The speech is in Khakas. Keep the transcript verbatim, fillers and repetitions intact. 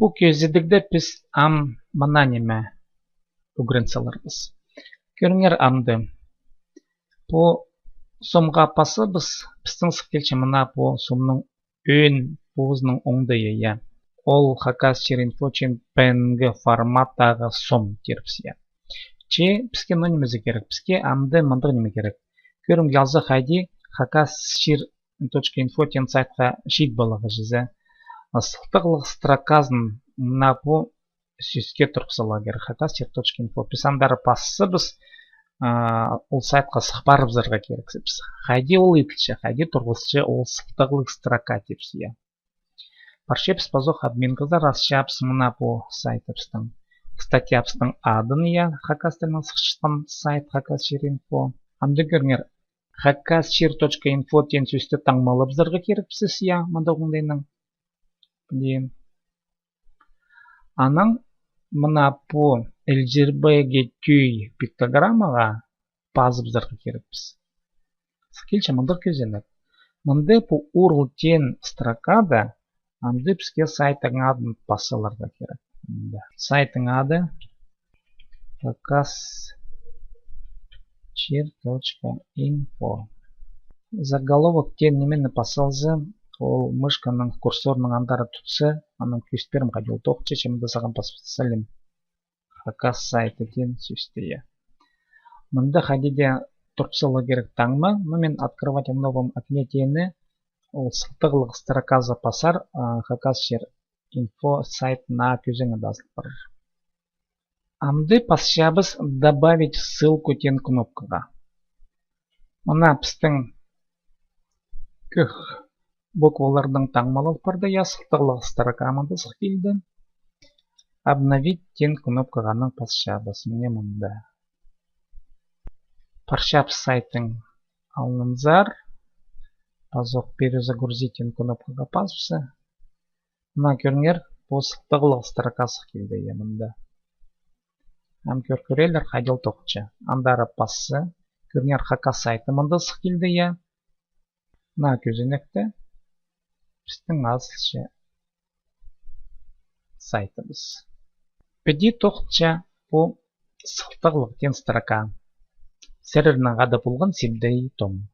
Пу кӧзідігде піс ам мына ниме ӱгрен саларбыс. Кӧріңер амды. Пу сомға пасыбыс, пістің сых килче мына пу сомның ӧӧн позының оңдайы, я. Ол хакас чир инфо чен П Н Г форматтағы сом тирбіс, я. Че піске ноо ниме зе кирек? Піске амды мындағ ниме кирек. Кӧрім алза хайди хакас чир точка инфо теен сайтха чит поларға чізе. Сылтағлығ строказын мына пу сӧске турғыс саларға кирек. Хакас чир точка инфо. Піс андар пассабыс, а, ол сайтха сых парыбызарға кирек. Піс хайди ол иділче, хайди турғысча ол сылтағлығ строка тирбіс, я. Парчабыс пазох админғазар, асчабыс мына пу сайтыбыстың, статьябыстың адын, я, хакас тілінең сыхчатхан сайт хакас чир инфо. Амды кӧріңер, хакас чир точка инфо теен сӧсті таңмалабызарға кирекпіс, я, мындағ оңдайнаң. Пілем. Анаң мына пу ілҷірбеге тӧӧй пиктограммаға пазыбызарға кирекпіс. Сых килче мындағ кӧзенек. Мында пу урл теен строкада амды піске сайттың адын пас саларға кирек. Мында. Сайттың ады хакас чир точка инфо. Заголовок теен нимені пас салза, ол мышканың курсорның андары тутса, анаң кӧзіт пирем хайди ол тоғынча, че мында сағам пас салим. Хакас сайты теен сӧсті, я. Мында хайди даа турғыс саларға кирек таңма, ну, мин открывать в новом окне теені, ол сылтағлығ строказы пасар, а, хакас чир инфо сайт наа кӧзенегде азыл парар. Амды пасчабыс добавить ссылку теен кнопкаға. Мына пістің кӧк букваларнаң таңмалал парды, я, сылтағлығ строка мында сых килді. Обновить теен кнопкаға анаң пасчабыс, мына мында. Парчабыс сайттың алнынзар, пазох перезагрузить теен кнопкаға пазыбысса. Мына кӧріңер, пу сылтағлығ строка сых килді, я, мында. Ам кӧр кӧрелер, хайди ол тоғынча. Андары пасса, кӧріңер, хакас сайты мында сых килді, я. Мына кӧзенекте пістің азылча сайтыбыс. Піди тоғынча пу сылтағлығ теен строка. Сірернең хада полған Сибдей Том.